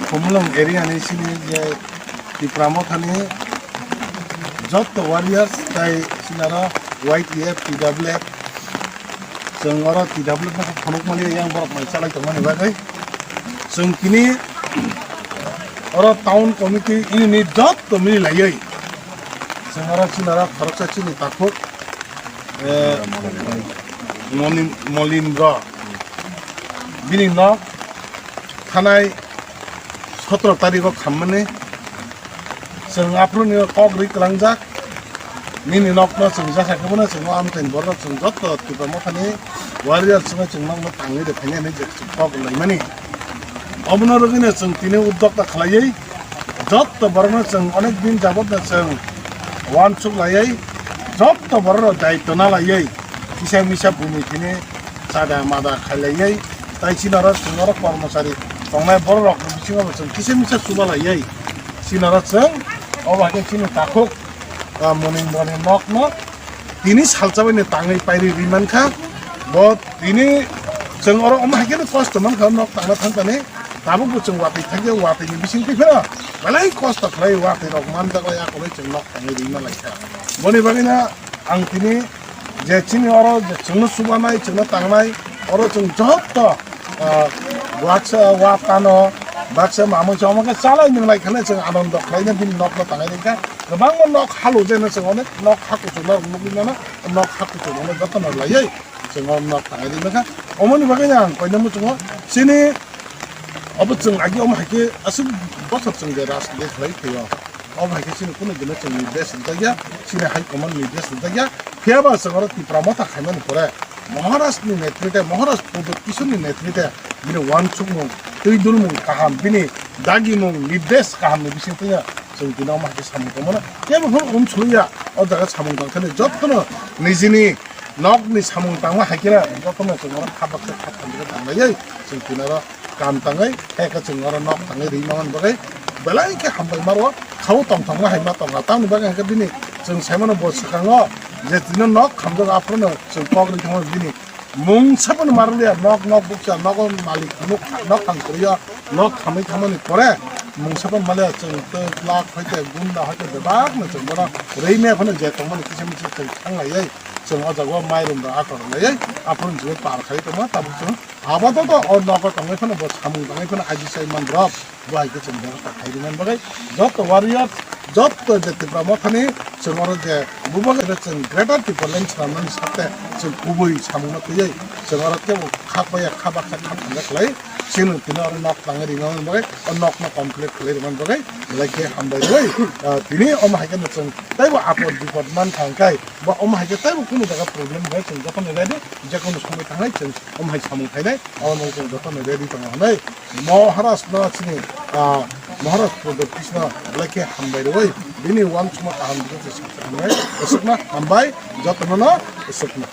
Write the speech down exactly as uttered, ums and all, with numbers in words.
Khumulwng area ni sini je Tipra Motha ni joto warriors tai sinaro Y T F, T W F, chwng oro T W F no phunukmani yang borok mai chalai tongmani bagwi chwng tini oro town committee unit joto mili laiwi chwng oro sinaro khoroksa chini takhuk, eh, Moni-, Molindra bini nok thanai sotro tarikh o khammani chwng aphuru ni kok ri kwlangjak. Nini nokno chwng jasa khe bono chwng o amchaini borok chwng joto Tipra Mothani warrior chwngno chwng nokno tangwi rw phainani je chwng kok laimani. Obono rwgwino chwng tini uddokta khlaiwi joto borokno chwng onek din jabotno chwng uansuk laiwi joto borok rok daitwna laiwi kisa misa bumi tini chada mada khailaiwi, tai chini oro chwng oro kormochari tongnai borok rokni bisingo bo chwng kisa misa chuba laiwi chini oro chwng obo hai khe chini takhuk, ah, Monindrani nokno tini salsa bai ni tangwi pairi ri mankha. Bo tini chwng oro omo hai khe kosto mankha nok tangna thangkani, tabuk bo chwng watwi thangkhe watwi ni bising twi phano belai kosto khlai watwi rok manjak lai akolwi chwng nok tangwi ri ma lai kha. Boni bagwi no ang tini je chini oro je chwngno chubanai, chwngno tangnai, oro chwng joto, ah, baksa wa tano, baksa mamung chama khe chalai nung lai khana chwng anondo khlaina bini nokno tangai rikha. Kwbangma nok halu jeno chwng onek nok hakuchukno nukwi mano, nok hakuchukno jotono laiwi chwng o nok tangai rikha. Omoni bagwi ang koina muchungo chini obo chwng agi omo hai khe aswk bosor chwng je rajniti khlai phaio. Obo hai khe chini kunu dino chwng nirdesh rijak ya, chini high command nirdesh rijak ya. Phiya ba chwng oro Tipra Motha khaimani pore Maharaj ni netrite, Maharaj Pradyot Kishore ni netrite bini uansukmung, twi dulmung kaham, bini dagimung, nirdesh kaham ni bising twi chwng tini omo hai khe samung tongmano. Kebo phano unsuk ya, o jaga samung tang thani jotono nijini nokni samung tangma hai khe jotono chwng oro kha baksa kha thanjak tang laiwi chwng tini oro kam tangwi, khe khe chwng oro nok tangwi ri manmani bagwi belai khe hambai maro, khao tongthokma hai ma tonga. Tamoni bagwi hwnkhe bini chwng saimano bo swkango je tino nok khamjak, aphuru no chwng kok ri thangma bini mungsa phano marliya, nok, nok bukcha, nogo malik, nok, nok thang kwrwiyo, nok khamwi thangmani pore mungsa phano maliya, chwng tei lak hoite gunda hoite bebak no chwng bono rwi maya phano je tongmani kisa misa chwng thang laiwi chwng o jaga o mairum rok akorok laiwi aphuru chwng par khai tongma tabuk chwng. Apato to o nogo tongwi phano bo samung tangwi phano aji sai man rok bo hai khe chwng bebostha khai rwmani bagwi joto warriors, joto je Tipra Mothani chwng oro je bubagra chwng Greater Tipraland swnamnani sakte chwng kubui samungno twiwi chwng oro kebo kha paiya kha baksa kha thangya khlai chwng tini oro nok tangwi rwmani bagwi o nokno complete khlai rwmani bagwi belai khe hambai rwui, ah, tini omo hai kheno chwng teibo apot bipot man thang khai ba omo hai khe teibo kunu jaga problem bai chwng jotono ready, jekunu somoi thangnai chwng omo hai samung khainai. Omo chwng jotono ready tongo hwnwi Maharaj no chini, ah, Maharaj Pradyot Kishore belai khe hambai rwui bini uansukma kaham bwkha se sakha hwnwi aswkno hambai jotono no aswkno.